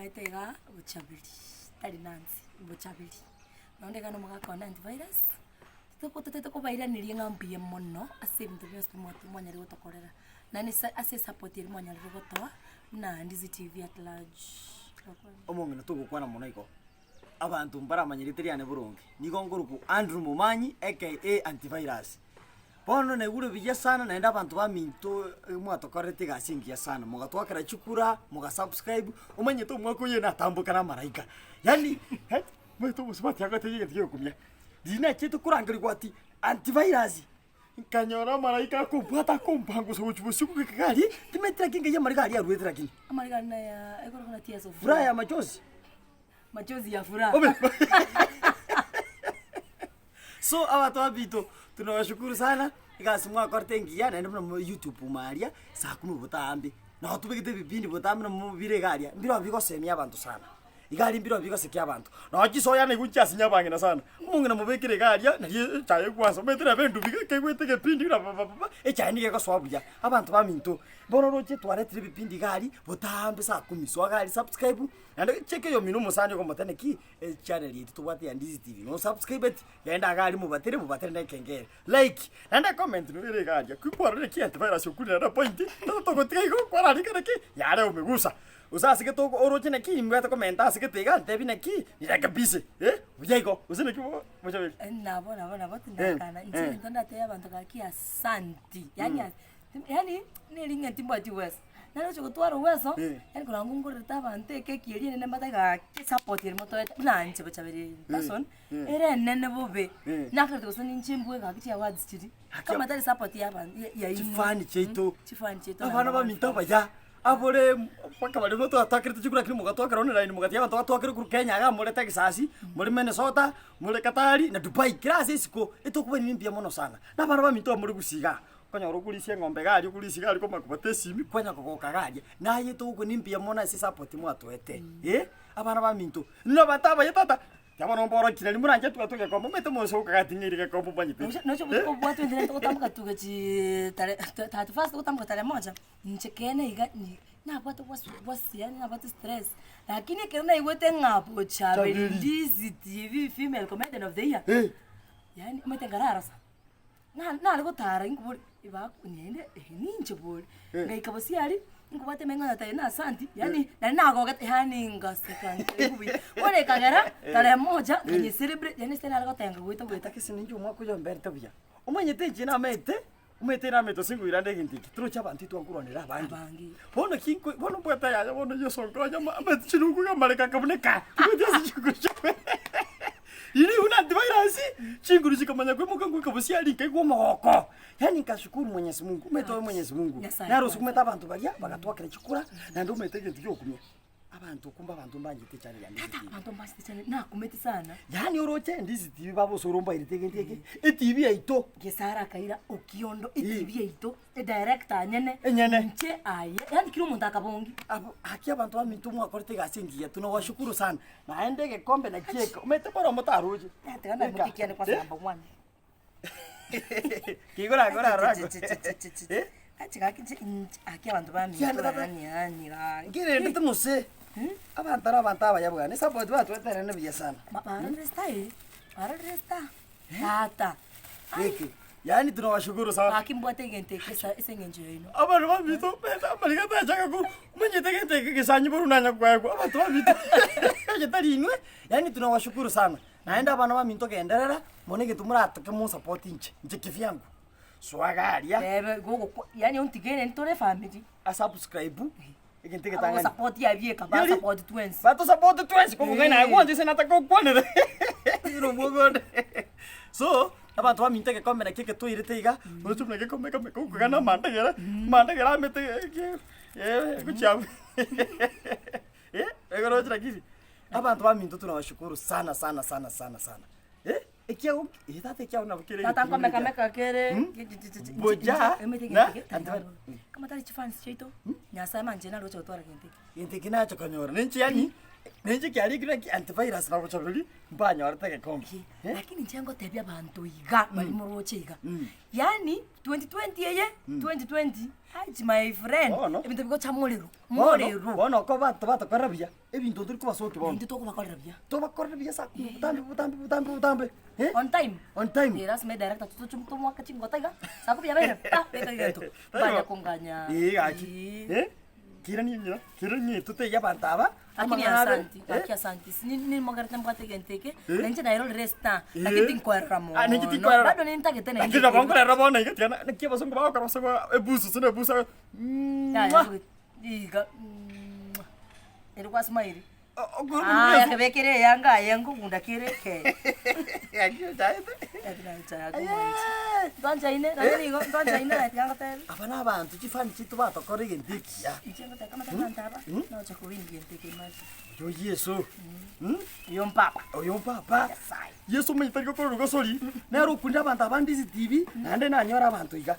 Omanyete igaa bochaberi, tari Nancy, bochaberi. Naende iga na omogaka one antivirus, totoko totagete kobairaneria ng'a mbuya mono ase ebinto bionsi pi mwat mwanyarire gotokorera. Naende ase ase esupport eria mwanyarire gotoa, buna Ndizi TV at large. Omong'ina togokwana mono igo, abanto mbaramanyerete riane boronge, nigo nkorokwa Andrew Momanyi aka Antivirus. Bono naigure buya sana naende abanto baminto mwatokorerete egasi engiya sana, mogatwakera chikura, moga subscribe, omanyete omwaka oyo natamboka na amaraika, yaani omanyete omosubati agotebi egento kiogokumia, riria nachiete korangerigwa ati antivirus, nkanyora amaraika akombwata akombangusa gochia bosio goika iga aria, timanyeti naki ngai amariga aria aruete lakini. Amariga aria naya ekorokwa na tears of Furaha ya machozi. Machozi ya furaha. Obe. So abanto abito tunawashukuru sana egasi mwakorete engiya naende buna mo youtube ime aria saa kumi botambe nabo tobegete ebipindi botambe na mobire iga aria mbirobio bigosemia abanto sana. Iga aria mbirobio bigosekia abanto. Nonye chisoya naigwe nchiasinya abang'ina sana, omong'ina mobekere iga aria nario echae egwansa omanyete nabo endubi iga keigwete egepindi buna papapapa echae nigo egosoa buya. Abanto baminto, bono roche twaretire ebipindi iga aria botambe saa kumi soa iga aria subscribe naende cheki oyomino omosani okomotebia naki echannel yaito tobwate ya Ndizi TV nosubscribeti, genda iga aria mobatere mobatere na ekengere, like, naende ecomment nigo ere iga aria, ki kwarorire ki antivirus okure naende point, tata togotiga igo kwararika naki yare umegusa, gose ase gete oko oroche naki nimbwate komenta ase gete iga ntebi naki nirekebise eh, buya igo, gose naki bo mochaberi. Nabo nabo nabo tindakana, inche egento ndatebie abanto gaki asanti, yaani as yaani neri ng'a timbwati uweso, nare oche gotwara uweso, yaani korwa ng'o ngorerete abanto ekeki eria enene mbate gaki esupport eria motoete buna inche bochaberi in person, ere enene bobe, nakerete gose ninche mbue gaki chiawards chiria, kama tari support ya aban ya yaino Chifani chiaito. chifani chiaito Abana baminto abaya, abore mpaka baria twatwakerete chikura lakini mogatwakera online mogatiga abanto batwakere korwa Kenya igaa more Texas, more Minnesota, more Qatar na Dubai, kera ase isiko, etokobainani mbuya mono sana. Na abana baminto aba more gusii igaa, okonyora okorisia eng'ombe iga aria okorisia iga aria komanya kobata esimi, kwanya kogoka iga aria, naye togokwania mbuya mono ase esupport mwatoete eh, abana baminto, nabato abaye tata, tiga bono mborokie nari moranche twatwe egekombe omanyete mosoka iga ting'eiri gekombe omanyete. Noche noche obotuko obwate enchera togotamboka tugachiiii tare thirty first togotamboka tarehe moja, inche ekeene iga ni nabwate wasiwasi yaani nabwate stress, lakini ekero naigwete ng'a bochaberi Chaberi. Ndizi TV female comedian of the year, Eh. yaani omanyete nkarara sa. Na nare gotara inkobori ebako naende eeh ninche bori, ngaika bosie aria, nkobwate emeng'ana tari na asanti, yaani nari nagogete yaani ngaseka nkaigwa buya. Bono ekagera, tarehe moja, nkanye celebrate yaani ase nare gotenga goeta goeta. Gose ninche omwaka oyo omberete buya, omanyete inche namanyete, omanyete namanyete gose ngoirande egento eke, toroche abanto intwe nkorwanera abange. Abange. Bono ki nko bono mbwate yaya bono Yeso nkonye ama amanyete chinungu iga amareko akabuneka, tibweti ase chinguru chiaye. Riria buna antivirus, chinguru chikamanya koimoka ngoika bosie aria nkaigwa omogoko, yaani nkashukuru mwenyezi Mungu, omanyete oyo mwenyezi Mungu, Nyasaye naro kwanza. osukumete abanto baria, bagatwakera chikura, naende omanyete egento giokumia, abanto kumbe abanto mbanchete echannel ya Ndizi Tata TV. abanto mbanchete channel, nakumeti sana. Yaani oroche Ndizi TV baba osoro mbairete egento eke, etv yaito. Gesare akaira okiondo etv yaito. Edirector nyene, Enyene. inche aye, yaani kera omonto akabongi. Abwo haki abanto baminto mwakorete egasi engiya tunawashukuru sana, naende egekombe nakio eke, omanyete bono motaroche. Tiga naimokie ekiane kwanza number one. Kigora gora rora. Achichichichichichi. Achi gaki inche inche haki abanto baminto Kiane tata. yaani yaani gaki. Nkerendete mose, abanto aro abanto abaya bwana, esupport batwete ere nebuya sana. Ba- barorire style, barorire star, tata. Eke, yaani tunawashukuru sana. Gaki mbwate egento eke ase ase eng'encho yaino. Abanto baminto besa amariga tachaka ko omanyete egento eke gesanyi boru nanya koegwa abanto baminto onye tari inwe yaani tunawashukuru sana. Naende abana baminto genderera mono egento moratoke monsupport inche, inche kivyangu. Soa iga aria. Tebe gogokwa yaani ontige ntore efamiri. Asubscribe egento egetang'ani. Agosupport abieka Yari- basupport twensi. Batosupport twensi kobua naye Eh. gwancha ase nataka gokwanera ere omwogo onde. So, abanto baminto egekombe nakio eke twairete iga, oroche buna egekombe ekemo kogokogana amandegere, amandegere amete eke eh gochia abwo eh, igo oroche lakini abanto baminto tunawashukuru sana sana sana sana sana eh. Ekiagera eh, tata ekiagera nabo kere Tata egetingu nkomeka ekiagera. meka kere Boja, na, antiba- kama tari chifans chiaito nyasaye manche nare oche gotwara gento eke Gento eke nache konyora ninche yaani. Ninche kiarikire naki antivirus na bochaberi mbanyorete egekombe. Eh? Lakini inche ngotebia abanto iga bari moroche iga yaani 2020 eye 2020 achi my friend Bono. ebinto bigocha morero Bono, morero bono oko abanto batokorera buya, ebinto tori kobasokia bono. intwe tokobakorera buya Tobakorere buya sa botambe botambe botambe botambe. Eh? on time On time. Eh, lazima edirector totoche tomwake chingota iga saa kumi yabeire pa beka egento banya konganya Eh, gaki. Eh. Eh? Kira ning'ina, kira ng'ina totebie abanto aba, Lakini amang'ana abe, asanti, eh? gaki asanti. Si ni- nimogerte mbwate egento eke, Eh? na inche nairorire estar, Eh. lakini tinkoerora mono. Ah, ninche tinkoerora. Bado nintagete naende Lakini nabo ekero. nkorera bono iga tiga naki abasongo bagokora abasongo ebusu ase na ebusu Yaya, mwah. iga, mwah. Eri kwa smile. O- okoro Aya, buna kebekere eyanga aye nkogunda kere eke. Gaki ochaete. Ati nacha komoichi. Aye. Ntwanchaine, naende nigo ntwanchaine naye tiga ngotebi. Aba na abanto chifani chiaito batokora egento ekiya. Inche ngoteba kama tari abanto aba, nocha kowin gento eke imagine. Oyo Yeso. Mm? Oyo mpapa. Oyo mpapa. Nyasaye. Yeso omanyete tari gokora orogosori, nere okunire abanto aba Ndizi TV, naende nanyore abanto iga.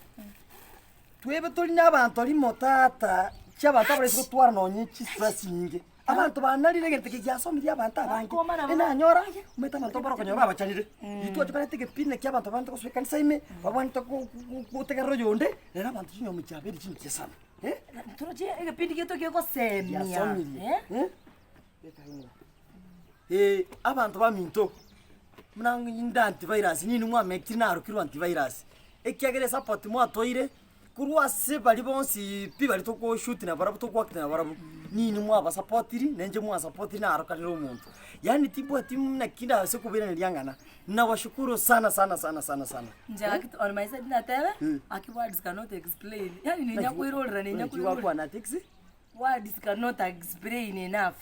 Twebe tori na abanto rimo tata, chiabanto abaresi gotwara nonye chistress chinyinge. Abanto banarire egento eke giasomirie abanto abange, enanyora omanyete abanto mbaro okonyora babachanire. Intwe tokoreta egepindi naki abanto babwenerete gosoa ekanisa ime, babwenerete go- go- gotegerera oyonde, rero abanto chinyomo chiabeire chingiya sana eh. Toroche egepindi giaito kegosemia Giasomirie eh. eh. Eh, abanto baminto, buna inde antivirus, ninwe mwamekire narokirwe antivirus, ekiagera esupport mwatoire. Korwa ase baria bonsi pi baria tokoshoot nabarabwo togoact nabarabwo, ninwe mwabasapotiri, na inche mwasapotiri narokanire omonto. Yaani timbwati naki ndase kobairaneria ng'ana, nabashukuru sana sana sana sana sana. Inche gaki on my side natebe, aki words cannot explain, yaani ninya koirorera ninya Naki koirorera. gwakwana taxi? Words cannot explain enough.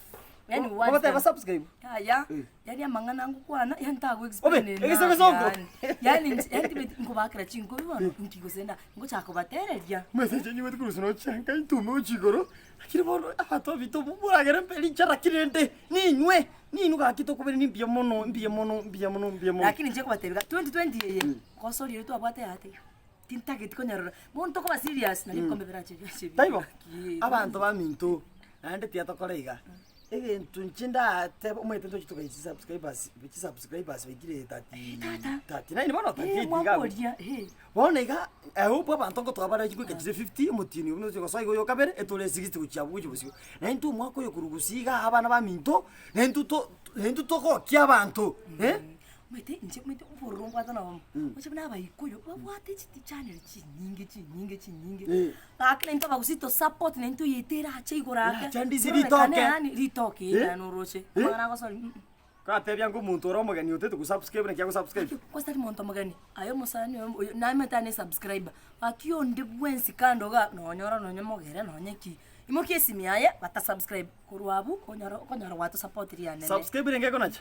Yani words Ogoteba can- subscribe? Yaya, Eh. yani amang'ana ngokwana, yani tago explain Obe, enough. egesogesongo. Yani, yani nchi- yani tibeti nkobakera chinkobi bono, nki gose nda, ngochaka kobatereria. Message nyigwete korwa ase nochenka intume gochia igoro, lakini bono abanto abito moragere mbe rinche lakini rende ninwe, ninwe gaki tokoberania mbuya mono mbuya mono mbuya mono mbuya mono. Lakini inche nkobatebia iga, 2020 eye, gosoria eria twabwate eate eywo, tintageti konyarora, bono tokoba serious, nari ebikombe birache biache biache Taibo? Gaki. Abanto baminto, naende tiga tokore iga, egento inche ndatebe omanyete ntoche tokaiyia chisubscribers, chisubscribers baikire thirty, Tata. 39 bono Eh, 38 iga abwo. mwakoria, eh. Bono iga, I hope abanto ngotoa bare goika chire 50, omotienyi obo noche gosoa iga oyo okabere, etore 60 gochia abwo gochia bosio. Na intwe omwaka oyo korwa gusii igaa abana baminto, na intwe to na intwe togokia abanto eh. Omanyete inche omanyete obororo mbwate nobomo, oche buna abaikuyu babwate chiti channel chinyinge chinyinge chinyinge, gaki naintwe abagusii tosupport naintwe oyeite erache igoro ake, Erache ndisi tororekane ritoke. yaani ritoke Eh. naye noroche, amang'ana agosori mh. Kwatebia ng'a omonto ore omogeni otete gosubscribe naki agosubscribe. Kwanza tari monto omogeni, aye omosani oyo oyo namanyete aye ne subscriber, gaki onde bwensi kando igaa nonyora nonye mogere nonye ki, imokia esimi yaye batasubscribe, korwa abwo okonyora okonyora gwatosapotiri anene. Subscribe renge ekonacha?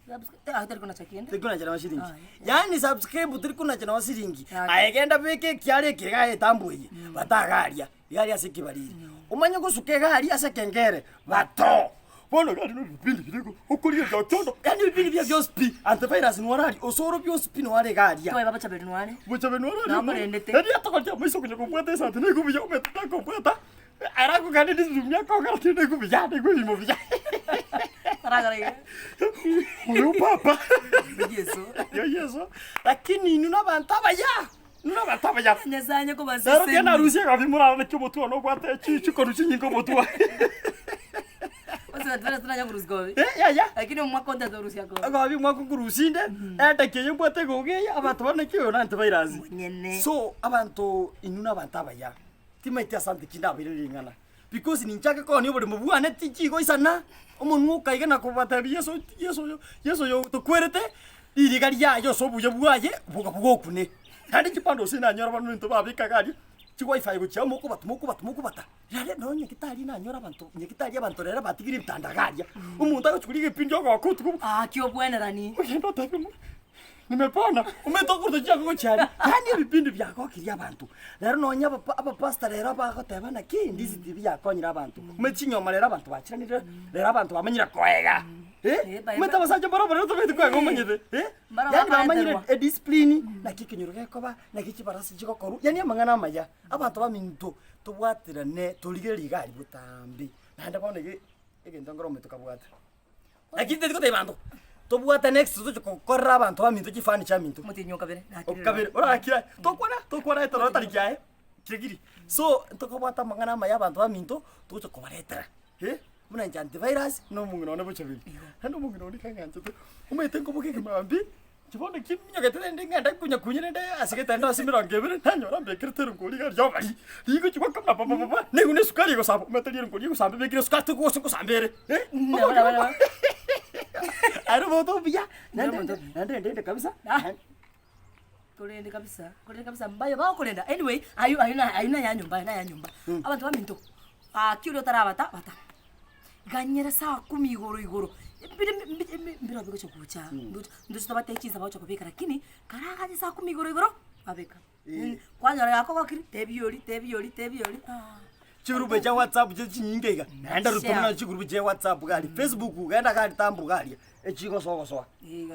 Subscribe tari konacha kende. Teri konacha nonye shiringi. Aye. Yaani subscribe teri konacha nonye shiringi. Gaki. Aye genda beka ekiara eke igaa etambo eye, batagaria, igari ase ekibariri. Omanye gosuka egari ase ekengere, bato! Bono gari na ebipindi biria igo okorigereria ochondo, yaani ebipindi biria bionsi pi, antivirus nwore aria, osoro bionsi pi nware iga aria. Toe babachaberi nware. Bochabe nware aria omo, Nakorendete. yaani atogoria amaiso konya kobwata esati nigo buya omanyete takobwata, arakogania risumi akogera kende nigo buya nigo ebimo buya. Aragora iga. Oyo papa. Yeso. Yo Yeso, lakini inwe na abanto abaya, inwe na abanto abaya. Nyasaye anye Naro kobasesenia. kende narusie egabi morarore naki omotwe one obwate chi chikoru chinyinge omotwe. Ose batware tonanya korusia kobi. Eh, yaya. Lakini omwaka onde torusia kobi. Egobi omwaka nkorusia inde, edaki eye mbwate egogo eye, abanto bane naki oyo na antivirus. Monyene. So, abanto inwe na abanto abaya, timaeti asante ki ndabeire ring'ana. Because ninchake koonia oboremo bwane tichigoisana, omonwa okaiga na kobatebia Yeso Yeso oyo Yeso oyo tokwerete, ririga riaye ase obuya bwaye, boka bogokune. Naende chipande ase nanyora bono ebinto babekaga aria, chiwifi gochia amo mokobata mokobata mokobata, rare nonye nyagetari nanyora abanto nyagetari abanto rero batigire ebitanda iga aria, omonto agochi koria egepindi ogoka otuko Gaki obwenerani. ogenda otebe ng'a nimepona, omanyete okoruta chianga gochia aria, yaani ebipindi biagokirie abanto. Rero nonye abapa abapastor rero bagoteba naki, ndizi tv yakonyire abanto, omanyete chinyoma rero abanto bachiranire, rero abanto bamanyire koega eh, Eh, bai- omanyete abasacha mbaro barero tobeti koega omanyete eh, Mbaro yaani bamanyire bakoreterwa. ediscipline, naki ekenyoro gekoba, naki chibarasi chigokorwa, yaani amang'ana amaya. Abanto baminto tobwaterane torigereria iga aria botambe, naende bono iga egento nkoro omonto kabwate. Lakini tari gotebia banto, tobwate next toche gokorera abanto baminto chifani chiaminto. Omotienyi o kabere nakirire Okabere, orakire aye, tokwana tokwana ekero tariki aye, kegiri. So, ntokobwata amang'ana amaya abanto baminto, togocha kobaretera eh, buna inche antivirus, na omong'ina one bochaberi. Naende omong'ina one iga ang'anchete, omanyete nkoboka ekemambia, inche bono ki minyogete rende ng'ende nkonyakunya rende ase getanda ase emerongo ebere, nanyora mbekerete erongori iga riobori, rigochi goaka buna papapapa, naigwa na esukari egosamba, omanyete riria erongori egosamba ebekire esukari togose ngosamba ere eh, Aye omonto omuya, naende Omonto omuya. naende ndende kabisa. Ah. Korende kabisa, korende kabisa mbayo bagokorenda anyway, aywo aywo na aywo naya nyomba aye naya nyomba. Abanto baminto, gaki oria otarabata bata, ganyera saa kumi igoro igoro, mbire mbi mbi mbiro bigocha gocha, ndoche ndoche tobatebie chinsa bagocha kobeka lakini, karaganye saa kumi igoro igoro, babeka. Kwanyora yakogokiri, tebia oria, tebia oria, tebia oria aah. Chigurupu chia whatsapp chire chinyinge iga, naende Share. rutomana chigurupu chia whatsapp iga aria, facebook genda iga aria tambo iga aria, echigosoa gosoa.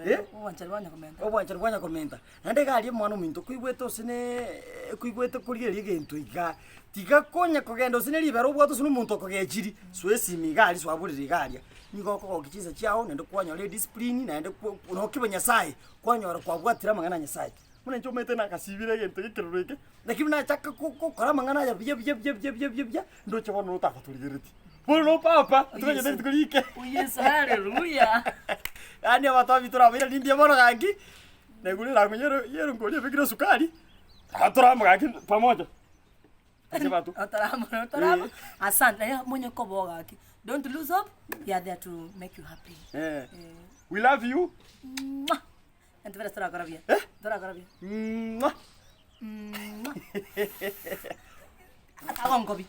Eh, obwanchani bwanya komenta. Obwanchani bwanya komenta. Naende iga aria omwana ominto koigwete ase neeee koigwete korigereria egento iga, tiga konya kogenda ase ne ribero obwate ase na omonto okogechiri, soa esimi iga aria soa borere iga aria. Nigo okogokia chinsa chiago naende kwanyora ediscipline naende kwa nokibe nyasaye, kwanyora kwabwatire amang'ana a nyasaye. Buna inche omanyete nagasibire egento gekeroro eke, lakini nachaka ko- gokora amang'ana aya buya buya buya buya buya buya buya, ndoche bono notagotorigeretie. Bono no papa, tokonyete rituko rike. Yeso haleluya. Yaani abanto abwo torabairanie mbuya mono gaki, naigure erango yero yerongori ebekire esukari, nabo toramo gaki pamoja. Ase abanto. Otoramo otoramo. Asante naye monye koboa gaki. Don't lose hope, we are there to make you happy. Eh. We love you. Mwah. Entubere torakora buya. Torakora buya. Mwah. Mwah. Atagonkobi.